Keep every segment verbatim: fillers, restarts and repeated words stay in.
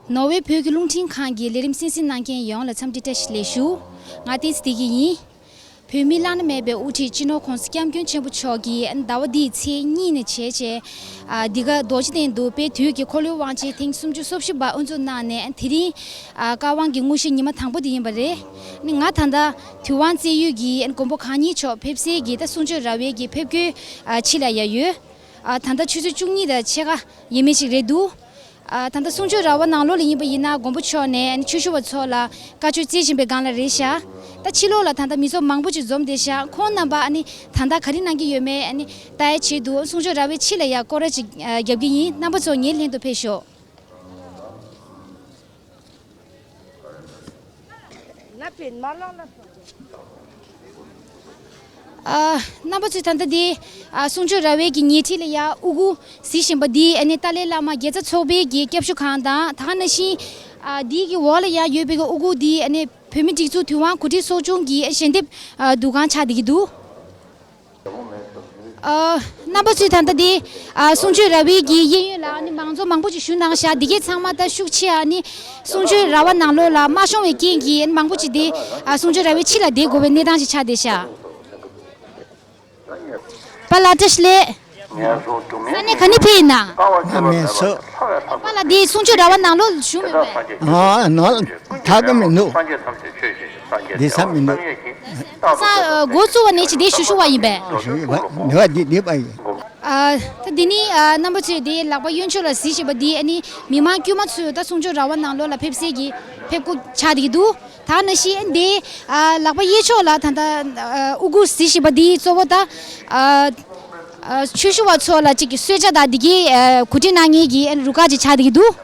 ནོར་ཝེ་བོད་ཀྱི་རླུང་འཕྲིན་ཁང་གི་ལས་རིམ་གསན་གཟིགས་གནང་མཁན་ཡོངས་ལ་འཚམས་འདྲི་བཀྲ་ཤིས་བདེ་ལེགས་ཞུ། ང་བསྟན་འཛིན་བདེ་སྐྱིད་ཡིན། བོད་མིའི་བླ་ན་མེད་པའི་དབུ་ཁྲིད་སྤྱི་ནོར་༸གོང་ས་༸སྐྱབས་མགོན་ཆེན་པོ་མཆོག་གིས་ཟླ་བ་འདིའི་ཚེས་གཉིས་ནས་བྱས་བྱས། ཨ། འདི་ག་རྡོ་རྗེ་གདན་དུ་དཔལ་དུས་ཀྱི་འཁོར་ལོའི་དབང་ཆེན་ཐེངས་སུམ་ཅུ་སོ་བཞི་པ་དབུ་འཛུགས་གནང་ནས། དེ་རིང་ཨ། བཀའ་དབང་གི་དངོས་གཞི་ཉི་མ་དང་པོ་དེ་ཡིན་པ་རེད། ནི་ང་ད་ལྟ་དུས་དབང་བསྩལ་ཡུལ་གྱི་མགོན་པོ་གང་ཉིད་མཆོག་ཕེབས་སའི་གི་ད་གསུང་ཆོས་ར་བའི་གི་ཕེབས་སྒོའི་ཨ། ཕྱི་ལ་ཡ་ཡོད། ཨ། ད་ལྟ་ཆུ་ཚོད་བཅུ་གཉིས་དང་ཕྱེད་ཀ་ཡས་མས་ཅིག་རེད་འདུག་ཨ། ད་ལྟ་གསུང་ཆོས་ར་བ་ནང་ལོགས་ལ་ཡིན་པ་ཡིན་ན། མགོན་པོ་མཆོག་ནས་ཨ་ནི་ཆོས་ཞུ་བ་ཚོ་ལ་བཀའ་ཆོས་སྩལ་བཞིན་པའི་སྒང་ལ་རེད་ཤག་ད་ཕྱི་ལོགས་ལ་ད་ལྟ་མི་ཚོགས་མང་པོ་ཅིག་འཛོམས་བསྡད་ཤག་ཁོང་རྣམ་པ་ཨ་ནི་ད་ལྟ་ག་རེ་གནང་གི་ཡོད་མེད་ཨ་ནི་ལྟ་ཡའི་ཆེད་དུ་གསུང་ཆོས་ར་བའི་ཕྱི་ལ་ཡ་སྐོར་ར་ཅིག་ཨ། རྒྱབ་ཀྱི་ཡིན། རྣམ་པ་ཚོ་ངའི་ལྷན་དུ་ཕེབས་ཤོག་ཨ། རྣམ་པ་ཚོས་ད་ལྟ་འདི་ཨ། གསུང་ཆོས་ར་བའི་གི་ཉེ་འཁྲིས་ལ་ཡ་དབུ་གུར་གཟིགས་བཞིན་པ་འདི་ཨ་ནི་ཏཱ་ལའི་བླ་མ་རྒྱལ་ཚབ་ཚོགས་པའི་གི་སྐྱབས་ཞུ་ཁང་དང་། ད་ག་ནང་བཞིན་ཨ། འདི་གི་འོག་ལ་ཡ་ཡོད་པའི་གི་དབུ་གུར་འདི་ཨ་ནི་བོད་མིའི་སྒྲིག་འཛུགས་དུས་དབང་གོ་སྒྲིག་ཚོགས་ཆུང་གི་ཞལ་འདེབས་ཨ། འདུ་ཁང་ཆགས་བསྡད་ཀྱི་འདུག་ཨ། རྣམ་པ་ཚོས་ད་ལྟ་འདི་ཨ། གསུང་ཆོས་ར་བའི་གི་གཡས་གཡོན་ལ་ཨ་ནི་མང་ཚོགས་མང་པོ་ཅིག་བཞུགས་གནང་ཤག་འདི་གའི་ཚང་མ་ད་ཤུགས་ཆེ་ཨ་ནི་གསུང་ཆོས་ར་བ་ནང་ལོགས་ལ་མ་ཤོང་བའི་རྐྱེན་གྱིས་ཨ་ནི་མང་པོ་ཅིག་འདི་ཨ། གསུང་ཆོས་ར་བའི་ཕྱི་ལ་བསྡད་དགོས་པའི་གནས་སྟངས་ཤིག་ཆགས་བསྡད་ཤག་པཱ་ལགས་བཀྲ་ཤིས་བདེ་ལེགས། ས་གནས་ག་ནས་ཕེབས་ཡིན་ན། ང་མིན་སུ། པཱ་ལགས་འདི་གསུང་ཆོས་ར་བ་ནང་ལོགས་བཞུགས་མེད་པས། ཨ། ནང་ལ་ཐག་གི་མི་འདུག་འདི་ས་མི་འདུག་ས་འགོ་བཙུགས་པ་ནས་ཅི་འདི་ཞུ་ཞུ་བ་ཡིན་པས། ཞུ་བ་འདི་བ་འདི་འདི་པ་ཡིན། ཨ། ད་འདི་ནི་ཨ། རྣམ་པ་ཚོས་འདི་ལག་པ་གཡོན་ཕྱོགས་ལ་གཟིགས་བཞིན་པ་འདི་ཨ་ནི་མི་མང་དཀྱུས་མ་ཚོས་ད་གསུང་ཆོས་ར་བ་ནང་ལོགས་ལ་ཕེབས་སའི་གི་ཕེབས་སྒོ་ཆགས་བསྡད་ཀྱི་འདུག་ད་ནང་བཞིན་འདི་ཨ། ལག་པ་གཡས་ཕྱོགས་ལ་ད་ལྟ་ཨ། དབུ་གུར་གཟིགས་བཞིན་པ་འདི་གཙོ་བོ་ད་ཨ། ཨ། ཆོས་ཞུ་བ་ཚོ་ལ་ཅིག་གི་གསོལ་ཇ་དང་འདི་གའི་ཨ། གོ་སྒྲིག་གནང་མཁན་གྱི་ཨ། རུ་ཁག་ཅིག་ཆགས་བསྡད་ཀྱི་འདུག་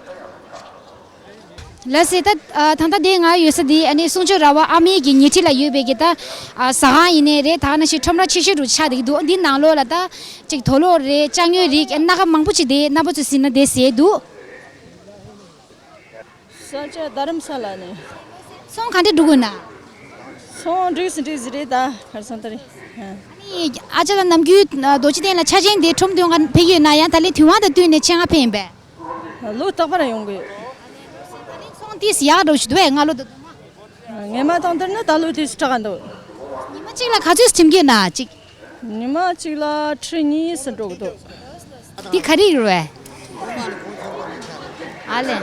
ལགས་སེ། ད་ཨ། ད་ལྟ་འདི་ང་ཡོད་ས་འདི་ཨ་ནི་གསུང་ཆོས་ར་བ་ཨ་མའི་གི་ཉེ་འཁྲིས་ལ་ཡོད་པའི་གི་ད་ཨ། ཟ་ཁང་ཡིན་ནའི་རེད། ད་ནང་བཞིན་ཁྲོམ་ར་ཆེ་ཤོས་རུ་ཆགས་བསྡད་ཀྱི་འདུག་འདི་ནང་ལོགས་ལ་ད་ཅིག་དུག་ལོག་རེད། ཅ་དངོས་རིགས་སྣ་ཁ་མང་པོ་ཅིག་འདི་རྣམ་པ་ཚོས་གཟིགས་ན་བསྡད་ཟེར་འདུག་ས་ཆ་རྡ་རམ་ས་ལ་ནས། ཚོང་ག་འདྲ་འགྲོ་གི་ཡོད་ན། ཚོང་འགྲིག་སི་འགྲིག་སི་རེད་ད། གར་སོང་ད་རེད། ཨ་ནི་ཨ་ཅག་ལ་ནམ་རྒྱུན་རྡོ་རྗེ་གདན་ལ་ཆ་ཆེན་དེ་ཁྲོམ་སྟོན་ག་ཕེབས་ཀྱི་ཡོད་ན། ཡང་ད་ལན་དུས་དབང་དང་བསྟུན་ནས་ཆེད་མངགས་ཕེབས་ཡིན་པས། ལོ་རྟག་པར་ཡོང་གི་ཡོད། ཚོང་ཏིས་ཡག་འགྲོ་ཞིག་འདུག་ཨེ། སྔ་ལོ་དང་དུ་མ། ངེས་མ་དང་དེར་ནི་ད་ལོ་དེ་སུ་དྲག་ག་འདུག་ཉི་མ་གཅིག་ལ་ག་ཚོད་ཁྲིམས་སྐྱོད་ན་གཅིག་ཉི་མ་གཅིག་ལ་ཁྲི་གཉིས་སུ་འགྲོ་གི་འདུག་འདི་ག་རེ་ཡོད་རེད། ཨ་ལེ།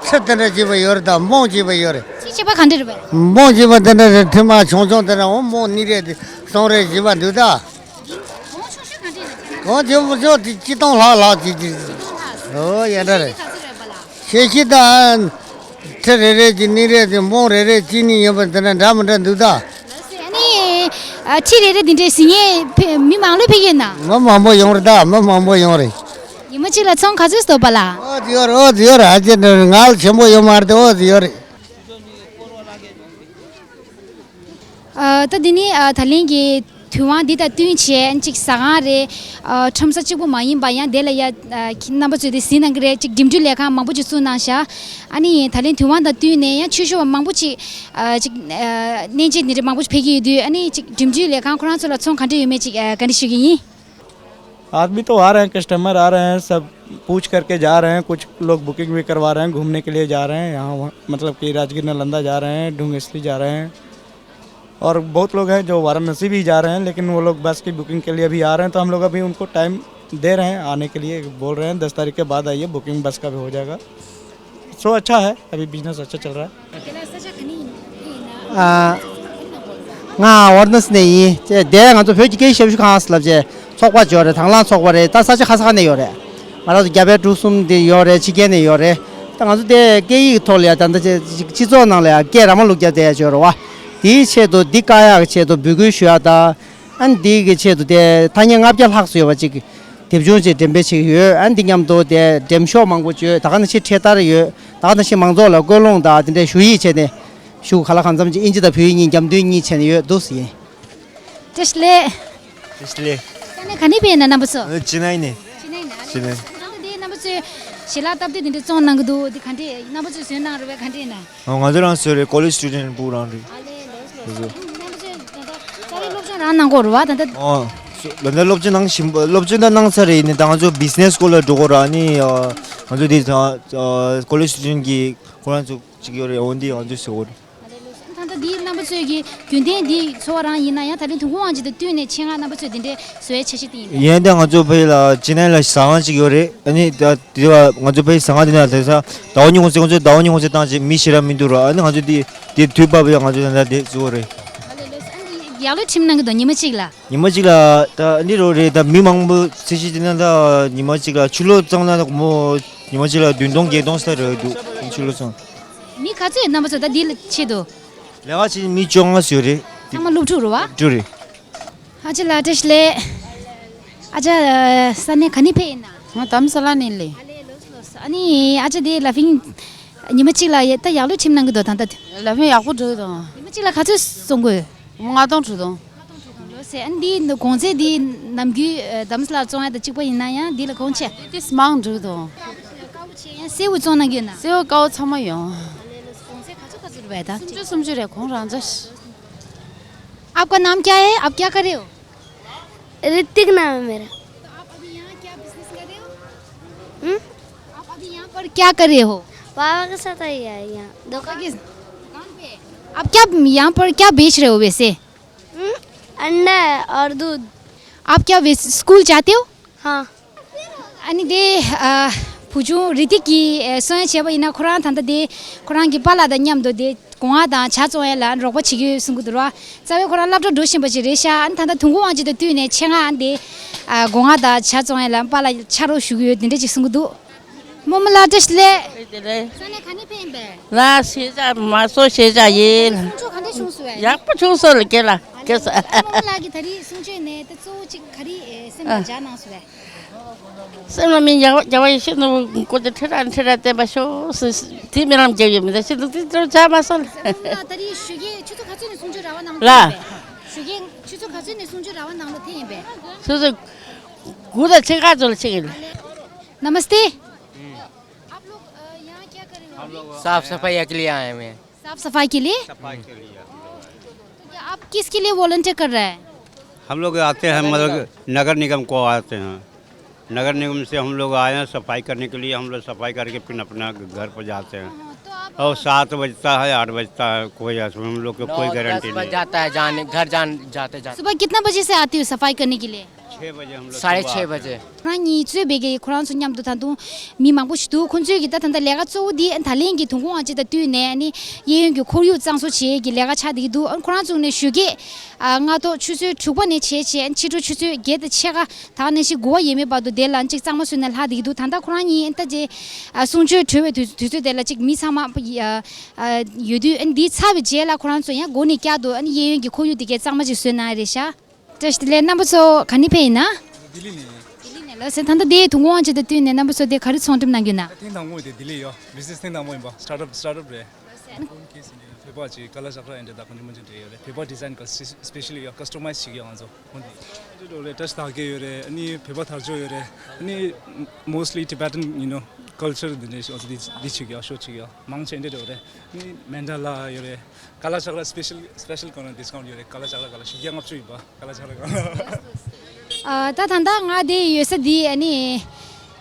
ཁྲི་དེ་འདྲ་བྱས་པ་ཡོད་རེད་དང་མང་བྱས་པ་ཡོད་རེད། ཁྲི་བྱས་པ་ག་འདྲ་རེད་པས། མང་བྱས་པ་དེ་འདྲ་རེད། ཁྲི་མ་ཆུང་ཆུང་དེ་འདྲ་འོང་མང་གཉིས་རེ་གསུམ་རེ་བྱས་པ་འདུག་ད། གང་ཆུང་ཆུང་ག་འདྲ་རེད། གང་ཆེན་པོ་ཆུང་དེ་སྤྱི་སྟོང་ལྷག་ལྷག་ཅིག་ཅིག་ཨོ་ཡ་འདྲ་རེད། ག་ཚོད་རེད་པ་ལགས། ཤེས་ཤེས་ད། ཁྲི་རེ་རེ་གཅིག་གཉིས་རེ་གཅིག་མང་རེ་རེ་གཅིག་གཉིས་ཡིན་པ་དེ་འདྲ་འདྲ་མི་འདྲ་འདུག་ད། ཨ་ནི། ཨ། ཁྲི་རེ་རེ་འདི་འདྲའི་ཟིན་ངེས་ཕེ་མི་མང་ལོས་ཕེབས་ཡོད་ན། མི་མང་པོ་ཡོང་རེད་ད། མི་མང་པོ་ཡོང་རེད། ཉི་མ་གཅིག་ལ་ཚོང་ག་ཚོད་བཟོ་པ་ལ། ཨོ་ཙི་ཡོད་རེད། ཨོ་ཙི་ཡོད་རེད། ཨ་ཅེ་འདྲ་ང་ལ་ཆེན་པོ་ཡོད་མ་རེད་དེ། ཨོ་ཙི་ཡོད་རེད། ཨ། ད་འདི་ནི་ཨ། ད་ལན་གྱི་དུས་དབང་འདི་དང་བསྟུན་བྱས་གཅིག་ཟ་ཁང་རེད། ཨ། ཁྲོམ་ས་གཅིག་པུ་མ་ཡིན་པ་ཡང་དེ་ལ་ཡ། ཨ། རྣམ་པ་ཚོས་དེ་གཟིགས་གནང་གི་རེད། གཅིག་འགྲིམ་འགྲུལ་ལས་ཁང་མང་པོ་ཅིག་བཙུགས་གནང་ཤག་ཨ་ནི་ད་ལན་དུས་དབང་དང་བསྟུན་ནས་ཡང་ཆོས་ཞུ་བ་མང་པོ་ཅིག་ཨ། གཅིག་ཨ། གནས་མཇལ་འདི་འདྲ་མང་པོ་ཅིག་ཕེབས་ཀྱི་ཡོད་དུས། ཨ་ནི་གཅིག་འགྲིམ་འགྲུལ་ལས་ཁང་ཁོ་རང་ཚོ་ལ་ཚོང་ག་འདྲ་ཡོད་མེད་གཅིག་ཨ། བཀའ་འདྲི་ཞུ་གི་ཡིན། आदमी तो आ रहे हैं, कस्टमर आ रहे हैं, सब पूछ करके जा रहे हैं। कुछ लोग बुकिंग भी करवा रहे हैं, घूमने के लिए जा रहे हैं यहाँ वहाँ, मतलब कि राजगीर नालंदा जा रहे हैं, ढूंगेसली जा रहे हैं। और बहुत लोग हैं जो वाराणसी भी जा रहे हैं, लेकिन वो लोग बस की बुकिंग के लिए अभी आ रहे हैं, तो हम लोग अभी उनको टाइम दे रहे हैं आने के लिए, बोल रहे हैं दस तारीख के बाद आइए, बुकिंग बस का भी हो जाएगा। सो अच्छा है, अभी बिजनेस अच्छा चल रहा है। ཨ། ང་ཝཱ་ར་ཎ་སི་ནས་ཡིན། ཅེ་དེ་ང་ཚོ་བོད་ཀྱི་སྐད་ཡིག་ཞབས་ཞུ་ཁང་ལབ་བྱས་ཚོགས་པ་ཅིག་ཡོད་རེད། དང་བླངས་ཚོགས་པ་རེད། ད་ས་ཆ་ཁ་ས་ཁ་ནས་ཡོད་རེད། ང་རང་ཚོ་རྒྱ་བལ་འབྲུག་གསུམ་དེ་ཡོད་རེད། ཕྱི་རྒྱལ་ནས་ཡོད་རེད། ད་ང་ཚོ་དེ་སྐད་ཡིག་ཐོག་ལ་ཡ་ད་ལྟ་ཅིག་སྤྱི་ཚོགས་ནང་ལ་ཡ་སྐད་ར་མ་ལུག་རྒྱ་དེ་ཡ་ཅིག་ཡོད་རེད་བ། དེའི་ཆེད་དུ་འདི་བཀག་ཡག་གི་ཆེད་དུ་འབོད་སྐུལ་ཞུ་ཡག་དང་། ཨ་ནི་འདི་གི་ཆེད་དུ་དེ་ཐ་སྙད་ལྔ་བརྒྱ་ལྷག་ཙམ་ཡོད་པ་ཅིག་དེབ་ཆུང་ཅིག་འགྲེམས་སྤེལ་བྱེད་ཀྱི་ཡོད། ཨ་ནི་འདི་མཉམ་དུ་དེ་འགྲེམས་ཤོག་མང་པོ་ཅིག་ཡོད། ད་ག་ནང་བཞིན་འཕྲེད་དར་ཡོད། ད་ག་ནང་བཞིན་མང་ཚོགས་ལ་སྐུལ་སློང་དང་དེ་འདྲའི་ཞུ་ཡིག་བྱས་ནས་ཞུ་ག་ལ་གང་འཚམ་ཅིག་དབྱིན་ཇི་དང་བོད་ཡིག་གཉིས་རྒྱབ་མདུན་གཉིས་བྱས་ནས་ཡོད་འདུག་ཟེར་ཡིན། བཀྲ་ཤིས་བདེ་ལེགས། བཀྲ་ཤིས་བདེ་ལེགས། ས་གནས་ག་ནས་ཕེབས་ཡིན་ན་རྣམ་པ་ཚོ། ཨ། ཅི་ནའི་ནས། ཅི་ནའི་ནས། ཅི་ནའི། ད་ལྟ་འདི་རྣམ་པ་ཚོས་ཞལ་ལག་སྟབས་བདེ་འདི་འདྲ་བཙོང་གནང་གི་འདུག་འདི་ག་འདྲས་རྣམ་པ་ཚོས་བཟོས་གནང་རེད་པས། ག་འདྲས་ཡིན་ན། ཨ། ང་ཚོ་རང་བཟོས་རེད། ཀོ་ལེཇ་སི་ཊུ་ཌེན་ཊི་སྤུ་གུ་རང་རེད། ཨ་ལེ་ལོས་ལོས། ལོས། རྣམ་པ་ཚོས་ད་ལྟ་རྩ་བའི་སློབ་སྦྱོང་རང་གནང་གི་ཡོད་རེད་པ། ད་ལྟ། ཨ། ད་ལྟ་སློབ་སྦྱོང་གནང་བཞིན་པ། སློབ་སྦྱོང་ད་གནང་ཚར་རེད། ཡིན་ནའི་ད་ང་ཚོ་བི་ཛི་ནེ་སི་སྐོར་ལ་འགྲོ་གི་ཡོད་རེད། ཨ་ནི། ཨ། ང་ཚོ་འདི་ཚང་ཀོ་ལེ་ཇི་སི་ཊུ་ཌེན་ཊི་གི་ཁོ་རང་ཚོ་གཅིག་ཡོད་རེད། འོ་འདི་ང་ཚོས་ཟེར་བ་རེད། ད་ལྟ་འདི་རྣམ་པ་ཚོས་ཀྱི་རྒྱུན་ལྡན་འདི་འཚོ་བ་རང་ཡིན་ན་ཡང་ད་རིང་དུས་འཁོར་དབང་ཆེན་དང་བསྟུན་ནས་ཆེད་མངགས་རྣམ་པ་ཚོས་འདི་འདྲའི་བཟོ་ཡའི་འཆར་གཞི་དེ་ཡིན་པས། ཡིན་ད་ང་ཚོ་ཕ་གི་ལ་ཅི་ནའི་ལ་ཟ་ཁང་གཅིག་ཡོད་རེད། ཨ་ནི་ད་དེ་བ་ང་ཚོ་ཕ་གི་ཟ་ཁང་དེ་ནས་དེ་ས་ཟླ་བ་གཉིས་གོང་ཚེ་ང་ཚོ་ཟླ་བ་གཉིས་གོང་ཚེ་བཏང་ཅིག་མི་ཞེ་དྲག་མི་འདུག་ར། ཨ་ནི་ང་ཚོ་དེ་དེ་དུས་བབ་ཡང་ང་ཚོ་ད་ལྟ་དེ་བཟོ་བ་རེད། ཡག་ལོས་ཁྲིམས་གནང་གི་འདུག་ཉི་མ་གཅིག་ལ། ཉི་མ་གཅིག་ལ་ད་འདི་རོ་རེད། ད་མི་མང་པོ་ཚེ་ཤི་དེ་ན་ད་ཉི་མ་གཅིག་ལ་ཆུ་ལོག་གཙང་ན་ད་མོ་ཉི་མ་གཅིག་ལ་བདུན་སྟོང་བརྒྱད་སྟོང་ས་རེད་འདུག་ཆུ་ལོག་གཙང་། མི་ག་ཚོད་རྣམ་པ་ཚོ་ད་འདི་ལ་ཆེད་དུ། ལས་ཀ་བྱེད་མི་བཅོ་ལྔ་ཡོད་རེད། ཚང་མ་སློབ་ཕྲུག་རེད་བ། སློབ་ཕྲུག་རེད། ཨ་ཅེ་ལགས་བཀྲ་ཤིས་བདེ་ལེགས། ཨ་ཅེ་ས་གནས་ག་ནས་ཕེབས་ཡིན་ན། ང་དྷ་རམ་ས་ལ་ནས་ལེ། ཨ་ནི་ཨ་ཅེ་དེ་ལ་ཕིང་ཉི་མ་གཅིག་ལ་ཡ་ད་ཡག་ལོས་ཁྲིམས་གནང་གི་འདུག་ད་ད། ལ་ཕིང་ཡག་པོ་འགྲོ་གི་འདུག་ཉི་མ་གཅིག་ལ་ག་ཚོད་བཙོང་དགོས། ལྔ་སྟོང་དྲུག་སྟོང་། ལོ་ཟེར་ཨ་ནི་འདི་གོང་ཚད་འདི་ནམ་རྒྱུན་ཨ་དྷ་རམ་ས་ལ་བཙོང་ཡ་དང་གཅིག་པ་ཡིན་ན་ཡང་འདི་ལ་གོང་ཆེ། དེ་མང་འགྲོ་གི་འདུག་དཀར་པོ་ཆེ་ཡང་སེར་པོ་བཙོང་གནང་གི་ཡོད་ན། སེར་པོ་དཀར་པོ་ཚང་མ་ཡོང་། གོང་ཚད་ག་ཚོད་ག་ཚོད་རེད་བས་ད། སུམ་ཅུ་སུམ་ཅུ་རེད། གོང་རང་འཇགས། आपका नाम क्या है? आप क्या कर रहे हो? ऋतिक नाम है मेरा। तो आप अभी यहाँ क्या बिजनेस कर रहे हो? हम्म? आप अभी यहाँ पर क्या कर रहे हो? पापा के साथ आई है यहाँ दुकान। किस दुकान पे? आप क्या यहाँ पर क्या बेच रहे हो वैसे? हम्म? अंडा है और दूध। आप क्या वैसे स्कूल जाते हो? हाँ। ཨ་ནི་དེ་ཨ་བུ་ཆུང་རི་ཏིག་གིས་ཨ་གསུང་ཡ་བྱས་པ་ཡིན་ན་ཁོ་རང་ད་ལྟ་དེ་ཁོ་རང་གི་པཱ་ལགས་དང་མཉམ་དུ་དེ་སྒོ་ང་དང་ཇ་བཙོང་ཡ་ལ་རོགས་པ་བྱེད་ཀྱི་ཡོད་གསུང་གི་འདུག་ར། རྩ་བའི་ཁོ་རང་སློབ་གྲྭ་འགྲོ་བཞིན་པ་ཅིག་རེད་ཤག་ཨ་ནི་ད་ལྟ་དུས་འཁོར་དབང་ཆེན་དང་བསྟུན་ནས་ཆེད་མངགས་ཨ་ནི་དེ་ཨ་སྒོ་ང་དང་ཇ་བཙོང་ཡ་ལ་པཱ་ལགས་ཕྱག་རོགས་ཞུ་གི་ཡོད་དེ་འདྲ་ཅིག་གསུང་གི་འདུག་རྨོ་མོ་ལགས་བཀྲ་ཤིས་བདེ་ལེགས། བཀྲ་ཤིས་བདེ་ལེགས། ས་གནས་ག་ནས་ཕེབས་ཡིན་པས། ང་ཤེས་བྱ་མ་སོ་ཤེས་བྱ་ཡིན། གསུང་ཆོས་ག་འདྲ་བྱུང་སོང་བས། ཡག་པོ་བྱུང་སོང་ལ་སྐད་ལ་སྐད་ས། རྨོ་མོ་ལགས་ཀྱིས་ད་རེས་གསུང་ཆོས་ནས་ད་གཙོ་བོ་གཅིག་ག་རེ་སེམས་ལ་འཇགས་གནང་སོང་བས། སེམས་ལ་མི་རྒྱལ་བ་རྒྱལ་བ་ཡེ་ཤེས་ནོར་བུ་སྐུ་དེ་ཁྲི་ར་ཁྲི་ར་བརྟན་པ་ཤོག་ཟེར་དེ་མི་རང་རྒྱལ་ཡོད་མི་འདུག་ཤེས་འདུག་དེ་ལྟར་བྱ་མ་སོང་ལ། རྨོ་མོ་ལགས་ད་རེས་ཞོགས་ཀས་ཆུ་ཚོད་ག་ཚོད་ནས་གསུང་ཆོས་ར་བ་ནང་ལ་ལ། ཕེབས་པས། ཞོགས་ཀས་ཆུ་ཚོད་ག་ཚོད་ནས་གསུང་ཆོས་ར་བ་ནང་ལ་ཕེབས་ཡིན་པས། ཆུ་ཚོད་དགུ་དང་ཕྱེད་ཀ་ཚོད་ལ་ཕྱིན་ཡིན། नमस्ते। आप लोग अ, यहाँ क्या कर रहे हो अभी? साफ सफाई के लिए आए हुए हैं। साफ सफाई के लिए? तो क्या आप किसके लिए वॉलंटियर कर रहे हैं? हम लोग आते हैं, मतलब, नगर निगम को आते हैं। नगर निगम से हम लोग आए हैं सफाई करने के लिए। हम लोग सफाई करके फिर अपना घर पर जाते हैं। हाँ, तो आप और सात बजता है, आठ बजता है, कोई ऐसा हम लोग को कोई गारंटी नहीं। जाता है जाने, घर जान जाते जाते। सुबह कितना बजे से आती हो सफाई करने के लिए? छः बजे हम लोग साढ़े छः बजे। ཁོ་རང་གཉིས་གཙོས་པའི་གི་ཁོ་རང་ཚོ་མཉམ་དུ་ད་དུང་མི་མང་པོ་ཞིག་འདུག་ཁོང་ཚོས་གི་ད་ད་ལྟ་ལས་ཀ་གཙོ་བོ་འདི་ད་ལན་གི་དུས་འཁོར་དབང་ཆེན་དང་བསྟུན་ནས་ཨ་ནི་གཡས་གཡོན་གྱི་ཁོར་ཡུག་གཙང་བཟོ་བྱེད་ཀྱི་ལས་ཀ་ཆགས་བསྡད་ཀྱི་འདུག་ཨ་ནི་ཁོ་རང་ཚོ་ནས་ཞོགས་ཀས་ཨ་སྔ་ཐོག་ཆུ་ཚོད་དྲུག་པ་ནས་བྱས་བྱས་ཨ་ནི་ཕྱི་དྲོ་ཆུ་ཚོད་བརྒྱད་དང་ཕྱེད་ཀ་ད་ག་ནང་བཞིན་དགུ་པ་ཡས་མས་བར་དུ་དེ་ལ་གཅིག་གཙང་མ་བཟོས་ནས་ལྷག་བསྡད་ཀྱི་འདུག་ད་ལྟ་ཁོ་རང་གཉིས་ད་ཅེ་ཨ་གསུང་ཆོས་གྲོལ་བའི་དུས་དུས་ཚོད་དེ་ལ་གཅིག་མི་ཚང་མ་ཨ་ཡོད་དུས་ཨ་ནི་འདི་ཚར་བའི་རྗེས་ལ་ཁོ་རང་ཚོ་ཡང་སྒོ་ནས་བསྐྱར་དུ་ཨ་ནི་གཡས་གཡོན་གྱི་ཁོར་ཡུག་དེ་གའི་གཙང་མ་ཅིག་བཟོས་གནང་ཡ་རེད་ཤག་བཀྲ་ཤིས་བདེ་ལེགས། རྣམ་པ་ཚོ་ག་ནས་ཕེབས་ཡིན་ན། ལྡི་ལི་ནས། ལྡི་ལི་ནས་ལགས་སོ། ད་ལྟ་དེ་དུས་འཁོར་དབང་ཆེན་དང་བསྟུན་ནས་རྣམ་པ་ཚོ་དེ་ག་རེ་ཚོང་འགྲེམས་གནང་གི་ཡོད་ན། ཐེངས་དང་པོ་དེ་ལྡི་ལི་ཡོད། བི་ཛི་ནེ་སི་ཐེངས་དང་པོ་ཡིན་པ། སི་ཊར་ཊབ་སི་ཊར་ཊབ་རེད། ཁོང་གིས་ཟིན་ནས་བོད་པ་ཅིག་ཀ་ལ་ཅག་ར་ཨེ་འདྲ་དང་ཁོང་ཚོ་མ་ཅིག་འབྲེལ་ཡོད་རེད། བོད་པ་ཌི་ཛའིན་ག་སི་པེ་ཤལ་ལི་ཡོད། ཀ་སི་ཊ་མའི་ཛི་བྱེད་ཀྱི་ཡོད་ང་ཚོ་ཁོང་དེ། ཨེ་འདྲ་རེད། བཀྲ་ཤིས་དར་རྒྱས་ཡོད་རེད། ཨ་ནི་བོད་པ་དར་ལྕོག་ཡོད་རེད། ཨ་ནི་mostly Tibetan, you know, culture འདི་འདྲ་ཞིག་འདི་བྱེད་ཀྱི་ཡོད། ཤོ་བྱེད་ཀྱི་ཡོད། མང་ཆེ་འདི་འདྲ་རེད། ཨ་ནི་མན་ཌ་ལ་ཡོད་རེད། ཀ་ལ་ཅག་ར་སི་པེ་ཤལ་སི་པེ་ཤལ་གོ་ནར་ཌིས་ཀའུན་ཊི་ཡོད་རེད། ཀ་ལ་ཅག་ར་ག་ལ་ཞུ་རྒྱ་ལྔ་བཅུ་ཡིན་པ། ཀ་ལ་ཅག་ར་ག་ལ། ཨ་ད་ད་ལྟ་ང་དེ་ཡོད་ས་འདི་ཨ་ནི་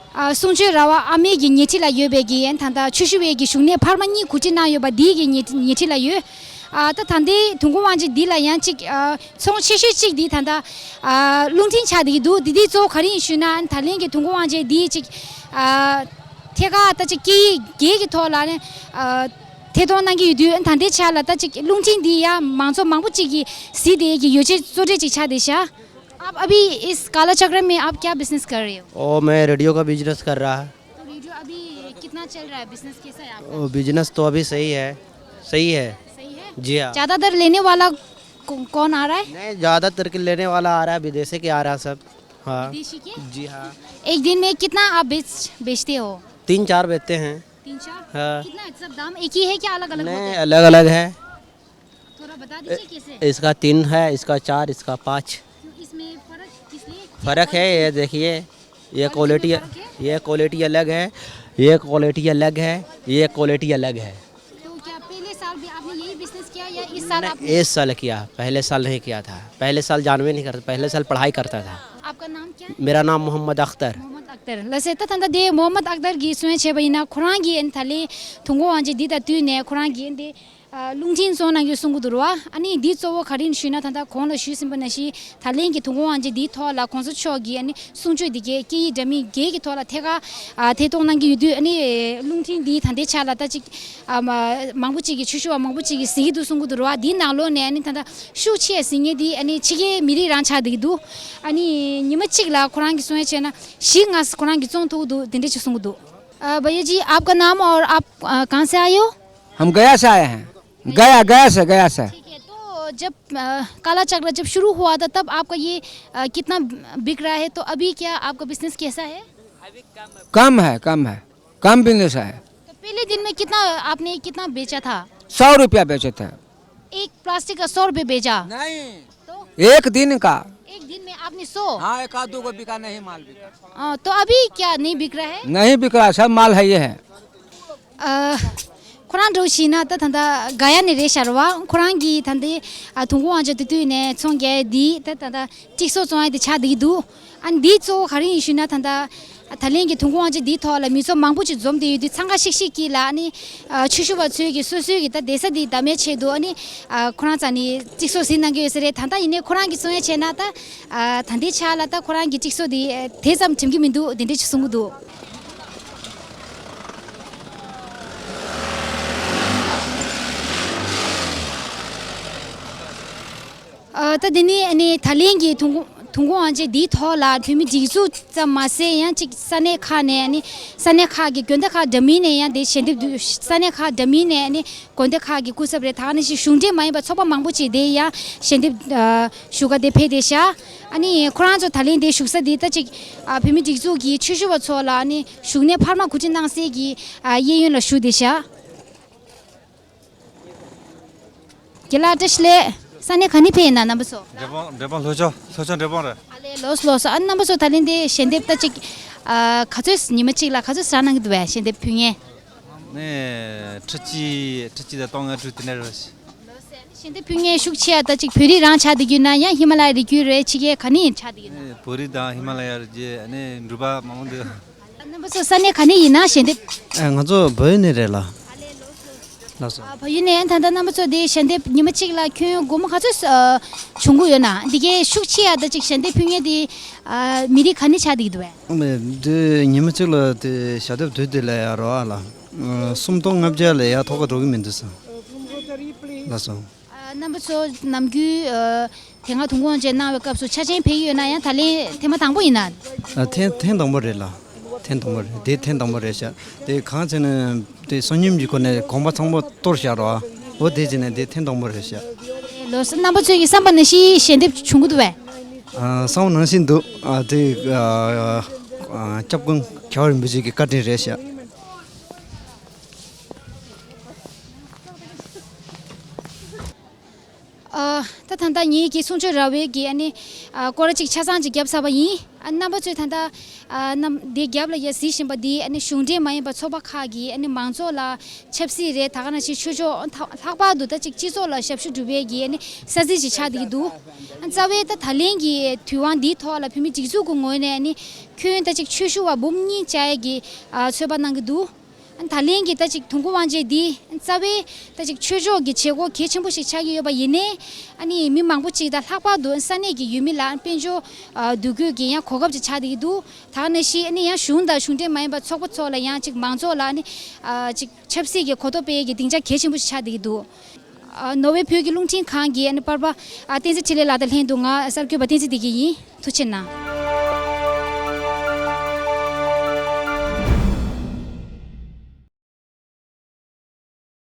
ཨ་གསུང་ཆོས་ར་བ་ཨ་མེ་གི་ཉེ་འཁྲིས་ལ་ཡོད་པའི་གི་ཨ་ནི་ད་ལྟ་ཆོས་ཞུ་བའི་གི་བཞུགས་གནས་འཕར་མ་གཉིས་གོ་སྒྲིག་གནང་ཡོད་པ་འདིའི་གི་ཉེ་ཉེ་འཁྲིས་ལ་ཡོད། ཨ་ད་ད་ལྟའི་དུས་འཁོར་དབང་ཆེན་འདི་ལ་ཡང་གཅིག་ཨ་ཚོང་ཆེ་ཤོས་གཅིག་འདི་ད་ལྟ་ཨ་རླུང་འཕྲིན་ཆགས་བསྡད་ཀྱི་འདུག་འདི་འདི་གཙོ་བོ་ག་རེ་ཡིན་ཞུས་ན་ཨ་ནི་ད་ལན་གི་དུས་འཁོར་དབང་ཆེན་འདི་གཅིག་ཨ་ཐད་ཀར་ད་ཅིག་སྐད་ཡིག་བརྒྱད་ཀྱི་ཐོག་ལ་ནི་ཨ་ཐད་གཏོང་གནང་གི་ཡོད་དུས་ཨ་ནི་ད་ལྟའི་ཆ་ལ་ད་ཅིག་རླུང་འཕྲིན་འདི་ཡང་མང་ཚོགས་མང་པོ་གཅིག་གིས་གཟིགས་བསྡད་ཀྱི་ཡོ་བྱད་གཙོ་གྲས་གཅིག་ཆགས་བསྡད་ཤག आप अभी इस काला चक्र में आप क्या बिजनेस कर रहे हो? ओ, मैं रेडियो का बिजनेस कर रहा है। तो रेडियो अभी कितना चल रहा है, बिजनेस कैसा है आपका? ओ, बिजनेस तो अभी सही है, सही है। सही है? जी हाँ। ज़्यादातर लेने वाला कौ-, कौन आ रहा है? नहीं, ज़्यादातर के लेने वाला आ रहा है, विदेशी के आ रहा है सब। हाँ। विदेशी के? जी हाँ। एक दिन में कितना आप बेच, बेचते हो? तीन चार बेचते हैं। तीन चार? हाँ। कितना है? सब दाम एक ही है क्या अलग-अलग होते हैं? नहीं, अलग-अलग है। थोड़ा बता दीजिए कैसे? इसका तीन है, इसका चार, इसका पाँच। क्यों, इसमें फर्क किस लिए? क्या फर्क है, क्वालिटी? ये देखिए, ये क्वालिटी क्वालिटी में है, फर्क है? ये क्वालिटी अलग है, ये क्वालिटी अलग है, ये क्वालिटी अलग है। तो क्या पहले साल भी आपने यही बिजनेस किया या इस साल नहीं, आपने? इस साल किया, पहले साल नहीं किया था। पहले साल जानवे नहीं करता, पहले साल पढ़ाई करता था। आपका नाम क्या है? मेरा नाम मोहम्मद अख्तर। मोहम्मद अख्तर। ལགས་སེ། ད་ད་ལྟ་དེ་མོ་ཧམ་མད་ཨག་དར་གྱིས་གསུང་བཤད་བྱས་པ་ཡིན་ན། ཁོ་རང་གིས་ཨ་ནི་ད་ལན་དུས་འཁོར་དབང་ཆེན་འདི་དང་བསྟུན་ནས་ཁོ་རང་གིས་ཨ་ནི་དེ་ཨ་རླུང་འཕྲིན་བཙོང་གནང་རྒྱུ་གསུང་གི་འདུག་རེད་བ། ཨ་ནི་འདི་གཙོ་བོ་ག་རེ་ཡིན་ཞུས་ན། ད་ལྟ་གོང་ལ་ཞུས་ཟིན་པ་ནང་བཞིན་ད་ལན་གྱི་དུས་འཁོར་དབང་ཆེན་འདིའི་ཐོག་ལ་གོང་ས་མཆོག་གིས་ཨ་ནི་གསུང་ཆོས་འདི་གའི་སྐད་ཡིག་འདྲ་མིན་བརྒྱད་ཀྱི་ཐོག་ལ་ཐད་ཀར་ཨ་ཐད་གཏོང་གནང་གི་ཡོད་དུས། ཨ་ནི་རླུང་འཕྲིན་འདི་ད་ལྟའི་ཆ་ལ་ད་ཅིག་ཨ་མ་མང་པོ་ཅིག་གིས་ཆོས་ཞུ་བ་མང་པོ་ཅིག་གིས་གཟིགས་ཀྱི་འདུག་གསུང་གི་འདུག་རེད་བ། འདིའི་ནང་ལོགས་ནས་ཨ་ནི་ད་ལྟ་ཤུགས་ཆེ་གཟིགས་མཁན་འདི་ཨ་ནི་ཕྱི་རྒྱལ་མི་རིགས་རང་ཆགས་བསྡད་ཀྱི་འདུག་ཨ་ནི་ཉི་མ་གཅིག་ལ་ཁོ་རང་གིས་གསུང་ཡ་བྱས་ན་བཞི་ལྔ་ཁོ་རང་གིས་བཙོང་ཐུབ་ཀྱི་འདུག་དེ་འདྲ་ཅིག་གསུང་གི་འདུག་ཨ། भैया जी, आपका नाम और आप, अ, कहाँ से आए हो? हम गया से आए हैं। गया, गया से, गया से। ठीक है, तो जब, अ, काला चक्र जब शुरू हुआ था, तब आपका ये, अ, कितना बिक रहा है? तो अभी क्या आपका बिजनेस कैसा है? कम है, कम है। कम बिजनेस है। तो पहले दिन में कितना, आपने कितना बेचा था? सौ रुपया बेचे थे। एक प्लास्टिक का सौ रुपये बेचा? नहीं। तो? एक दिन का। एक दिन में आपने सौ? हाँ, एक आध दो को बिका, नहीं माल बिका। हाँ, तो अभी क्या नहीं बिक रहा है? नहीं बिक रहा, सब माल है ये है। ཨ། ཁོ་རང་འདྲ་བོ་ཞིག་ན་ད་ད་ལྟ་ག་ཡ་ནས་རེད་ཤག་རེད་བ། ཁོ་རང་གིས་ད་ལྟའི་ཨ་དུས་འཁོར་དབང་ཆེན་དེ་དུས་ནས་ཚོང་རྒྱག་ཡ་འདི་ད་ད་ལྟ་ཅིག་སོ་བཙོང་ཡ་དེ་ཆགས་བསྡད་ཀྱི་འདུག་ཨ་འདི་གཙོ་བོ་ག་རེ་ཡིན་ཞུས་ན། ད་ལྟ་ད་ལན་གྱི་དུས་འཁོར་དབང་ཆེན་འདིའི་ཐོག་ལ་མི་ཚོགས་མང་པོ་ཅིག་འཛོམས་བསྡད་ཡོད་དུས། འཚང་ཁ་ཤིག་ཤིག་གིས་ལ་ཨ་ནི་ཨ་ཆོས་ཞུ་བ་ཚོས་ཀྱིས་སོ་སོའི་གི་ད་བསྡད་ས་འདི་བདག་མེད་ཆེད་དུ་ཨ་ནི་ཨ་ཁོ་རང་རྩ་ནས་ཅིག་སོ་ཟིན་གནང་གི་ཡོད་ས་རེད། ད་ལྟ་ཡིན་ནའི་ཁོ་རང་གིས་གསུང་ཡ་བྱས་ན། ད་ཨ་ད་ལྟའི་ཆ་ལ་ད་ཁོ་རང་གི་ཅིག་སོ་འདི་དེ་ཙམ་འགྲིམ་གྱི་མི་འདུག་དེ་འདྲ་ཅིག་གསུང་གི་འདུག་ཨ། ད་དེ་ནས་ཨ་ནི་ད་ལན་གྱི་དུས་འཁོར་དུས་འཁོར་དབང་ཆེན་འདིའི་ཐོག་ལ་བོད་མི་སྒྲིག་འཛུགས་ཙམ་མ་ཟད། ཡང་ཅིག་ས་གནས་ཁག་ནས་ཨ་ནི་ས་གནས་ཁག་གི་དགོན་སྡེ་ཁག་འདྲ་མིན་ནས་ཡང་དེ་ཞལ་འདེབས་བསྡུ། ས་གནས་ཁག་འདྲ་མིན་ནས་ཨ་ནི་དགོན་སྡེ་ཁག་གི་སྐུ་ཚབ་རེད། ད་ག་ནང་བཞིན་གཞུང་འབྲེལ་མ་ཡིན་པ་ཚོགས་པ་མང་པོ་ཅིག་དེ་ཡང་ཞལ་འདེབས་ཨ་ཞུ་ག་དེ་ཕེབས་བསྡད་ཤག་ཨ་ནི་ཁོ་རང་ཚོ་ད་ལན་དེ་བཞུགས་ས་འདི་ད་ཅིག་ཨ་བོད་མི་སྒྲིག་འཛུགས་ཀྱི་ཆོས་ཞུ་བ་ཚོ་ལ་ཨ་ནི་བཞུགས་གནས་འཕར་མ་གོ་སྒྲིག་གནང་སའི་གི་ཨ་གཡས་གཡོན་ལ་བཞུགས་བསྡད་ཤག་རྒན་ལགས་བཀྲ་ཤིས་བདེ་ལེགས། ས་གནས་ག་ནས་ཕེབས་ཡིན་ན་རྣམ་པ་ཚོ། འབྲས་སྤུངས། འབྲས་སྤུངས་ལྷོ་ཕྱོགས། ལྷོ་ཕྱོགས་འབྲས་སྤུངས་རེད། ཨ་ལས། ལགས་སོ་ལགས་སོ། ཨ་རྣམ་པ་ཚོ་ད་ལན་དེ་ཞལ་འདེབས་ད་ཅིག་ཨ་ག་ཚོད། ཉི་མ་གཅིག་ལ་ག་ཚོད་ཟ་གནང་གི་འདུག་བས། ཞལ་འདེབས་ཕུལ་མཁན། ནས་ཁྲི་གཅིག་ཁྲི་གཅིག་དང་སྟོང་ལྔ་དྲུག་དེ་འདྲ་རེད། ཞལ་འདེབས་ཕུལ་མཁན་ཤུགས་ཆེ་ཡ་ད་ཅིག་བོད་རིགས་རང་ཆགས་བསྡད་ཀྱི་ཡོད་ན། ཡང་ཧི་མ་ལ་ཡ་རི་རྒྱུད་རེད། ཕྱི་རྒྱལ་ག་ནས་ཆགས་བསྡད་ཀྱི་ཡོད་ན། ནས་བོད་རིགས་དང་ཧི་མ་ལ་ཡ་རི་རྒྱུད། ནས་འབྲུག་པ་མང་པོ་འདུག་རྣམ་པ་ཚོ་ས་གནས་ག་ནས་ཡིན་ན་ཞལ་འདེབས། ཨ། ང་ཚོ་བལ་ཡུལ་ནས་རེད་ལགས། ལགས་སོ། ཨ། བལ་ཡུལ་ནས། ད་ལྟ་རྣམ་པ་ཚོ་དེ་ཞལ་འདེབས་ཉི་མ་གཅིག་ལ་ཁྱོན་སྒོར་མོ་ག་ཚོད་ཨ་བྱུང་གི་ཡོད་ན། འདི་གའི་ཤུགས་ཆེ་ཡ་ད་ཅིག་ཞལ་འདེབས་ཕུལ་མཁན་དེ་ཨ་མི་རིགས་ག་ནས་ཆགས་བསྡད་ཀྱི་འདུག་བས། ཨ་མ་དེ་ཉི་མ་གཅིག་ལ་དེ་ཞལ་འདེབས་བསྡུས་དེ་ལ་ཡ་རོ་ཨ་ལ། ཨ། སུམ་སྟོང་ལྔ་བརྒྱ་ལ་ཡ་ཐོག་ཁ་འགྲོ་གི་མི་འདུག་ས། ལགས་སོ། ཨ། རྣམ་པ་ཚོ་ནམ་རྒྱུན་ཨ་དེ་སྔ་དུས་འཁོར་དབང་ཆེན་གནང་བའི་སྐབས་སུ་ཆ་ཆེན་ཕེབས་ཀྱི་ཡོད་ན། ཡང་ད་ལན་ཐེངས་མ་དང་པོ་ཡིན་ན། ཨ། ཐེངས་ཐེངས་དང་པོ་རེད་ལགས། ཐེངས་དང་པོ་རེད། དེ་ཐེངས་དང་པོ་རེད་ཤག་དེ་གང་ཟེར་ན་དེ་སང་ཉིན་གྱི་སྒོ་ནས་གོམ་པ་ཚང་པོ་གཏོར་བཞག་རོགས། འོ་དེ་བྱས་ནས་དེ་ཐེངས་དང་པོ་རེད་ཤག་ལགས་སོ། རྣམ་པ་ཚོས་ཀྱི་བསམ་པ་ནང་བཞིན་ཞལ་འདེབས་བྱུང་གི་འདུག་བས། ཨ། བསམ་པ་ནང་བཞིན་འདུག་ཨ། དེ་ཨ་ཨ་སྐྱབས་མགོན་རྒྱལ་བ་རིན་པོ་ཆེ་གི་བཀའ་དྲིན་རེད་ཤག་ཨ། ད་ད་ལྟ་ངེད་ཀྱི་གསུང་ཆོས་ར་བའི་གི་ཨ་ནི་ཨ་སྐོར་ར་ཅིག་ཆ་ཚང་ཅིག་བརྒྱབ་ཚར་བ་ཡིན། ཨ། རྣམ་པ་ཚོས་ད་ལྟ་ཨ་རྣམ་དེ་རྒྱབ་ལ་ཡ་གཟིགས་བཞིན་པ་འདི་ཨ་ནི་གཞུང་འབྲེལ་མ་ཡིན་པ་ཚོགས་པ་ཁག་གི་ཨ་ནི་མང་ཚོགས་ལ་ཆབ་སྲིད་རེད། ད་ག་ནང་བཞིན་ཆོས་ཕྱོགས་ལྷག་པར་དུ་ད་ཅིག་སྤྱི་ཚོགས་ལ་ཞབས་ཞུ་སྒྲུབ་པའི་གི་ཨ་ནི་ས་ཚིགས་ཅིག་ཆགས་བསྡད་ཀྱི་འདུག་ཨ། རྩ་བའི་ད་ད་ལན་གྱི་དུས་དབང་འདིའི་ཐོག་ལ་བོད་མི་སྒྲིག་འཛུགས་ཀྱི་ངོས་ནས་ཨ་ནི་ཁྱོན་ད་ཅིག་ཆོས་ཞུ་བ་འབུམ་གཉིས་བཅར་ཡས་ཀྱི་ཨ་ཚོད་དཔག་གནང་གི་འདུག་ད་ལན་གྱི་ད་ཅིག་དུས་འཁོར་དབང་ཆེན་འདི་རྩ་བའི་ད་ཅིག་ཆོས་ཕྱོགས་ཀྱི་བྱེད་སྒོ་གལ་ཆེན་པོ་ཞིག་ཆགས་ཀྱི་ཡོད་པ་ཡིན་ནའི། ཨ་ནི་མི་མང་པོ་ཅིག་དང་ལྷག་པར་དུ་ས་གནས་ཀྱི་ཡུལ་མི་ལ་དཔལ་འབྱོར་ཨ་འདུ་འགོད་ཀྱི་ཡང་གོ་སྐབས་ཅིག་ཆགས་བསྡད་ཀྱི་འདུག་ད་ག་ནང་བཞིན་ཨ་ནི་ཡང་གཞུང་དང་གཞུང་འབྲེལ་མ་ཡིན་པ་ཚོགས་པ་ཚོ་ལ་ཡང་ཅིག་མང་ཚོགས་ལ་ཨ་ནི་ཨ་ཅིག་ཆབ་སྲིད་ཀྱི་གོ་རྟོགས་སྤེལ་ཡས་ཀྱི་སྡིངས་ཆ་གལ་ཆེན་པོ་ཞིག་ཆགས་བསྡད་ཀྱི་འདུག་ཨ། ནོར་ཝེ་བོད་ཀྱི་རླུང་འཕྲིན་ཁང་གི་ཨ་ནི་པར་པ་ཨ་བསྟན་འཛིན་འཕྲིན་ལས་ལགས་དང་ལྷན་དུ་ང་གསར་འགོད་པ་བསྟན་འཛིན་བདེ་སྐྱིད་ཡིན། ཐུགས་རྗེ་གནང་།